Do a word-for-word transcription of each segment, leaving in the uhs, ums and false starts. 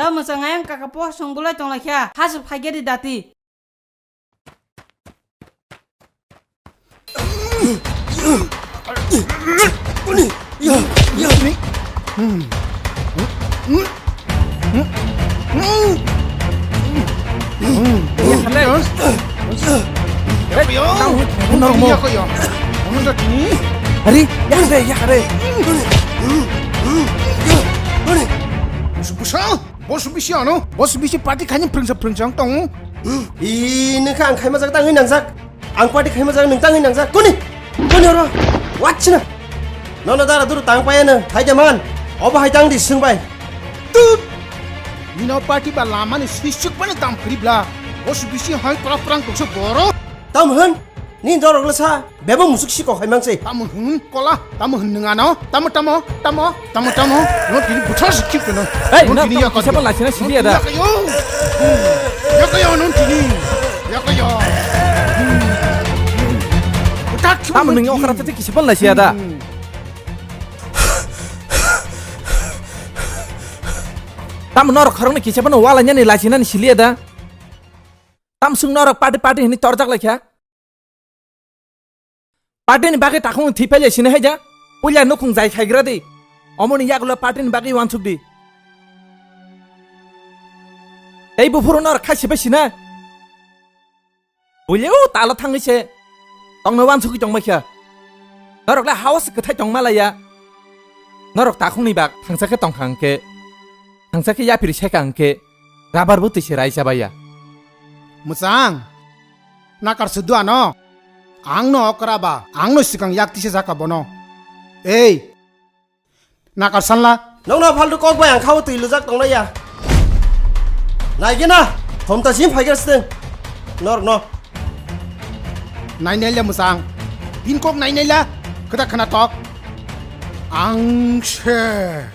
Ta mwchang ayang kaka po song gulai tong laikha. Hasu phaigeri dati. Ari, yak re, yak re. Busa, busa, boss bisi ano, boss bisi party khaini phrwngsa phrwngsa wng tongo. Ih, nokha ang khaima jak tangwi nangjak. Ang party khaima jak, nwng tangwi nangjak. Kuni? Kuni oro? Wachina. Nono dara duru tang payano. Hai jaman. Obo hai tang di swngbai. Tut. Nino party ba lama ni sisuk bani tam kri bla. Boss bisi hai pra prang tukso boro. Tam hwn. Ni dorok lesa. Bebo musuk si kok hai mang se. Tamo hwn kola. Tamo hwn nung ano. Tamo, tamo, tamo, tamo, tamo. No tini buthar si khip no. Ei, no tini tamo yakot kisa yo. Pala sina sili ada. Yakayo. Yakayo no tini. Yakayo. Buthar khip. Tamo no nung tini. Okra tete kisa pala sina ada. Tamo norok khoroknwi kisa phano wala nyani lachina ni sili ada. Tam sung norok party party hini torjak laikha. Party ni bagwi takhung thwi pailai sini haija. Puila nukhung jai khaigra di. Omoni yagulo party ni bagwi wansuk di. Tei buphuru norok khai sibai sina. Buile o talo thangwi se tongno wansugwi tongbai kha. Norok le haos kwthai tongma laiya. Norok takhungni bak thangsa khe tongkha hwnkhe, thangsa khe yapiri seka hwnkhe, rabar bo twi se rai chabaiya. Mwchang, nakar se duano. Ang no okra ba, ang no sikang yak tise jaka bono. Ei, Nakar sanla. Nokno faltu kok bai ang khao twi lujak tonglaiya. Naigena, thomta sim phaigar siteng. Norokno. Nainai le mwchang. Bini kok nainai la. Kwta khna tok. Ang se.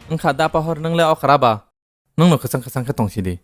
Wngkha da pohor nwngle okra ba. Nwngno kwchang kwchang khe tong sidi.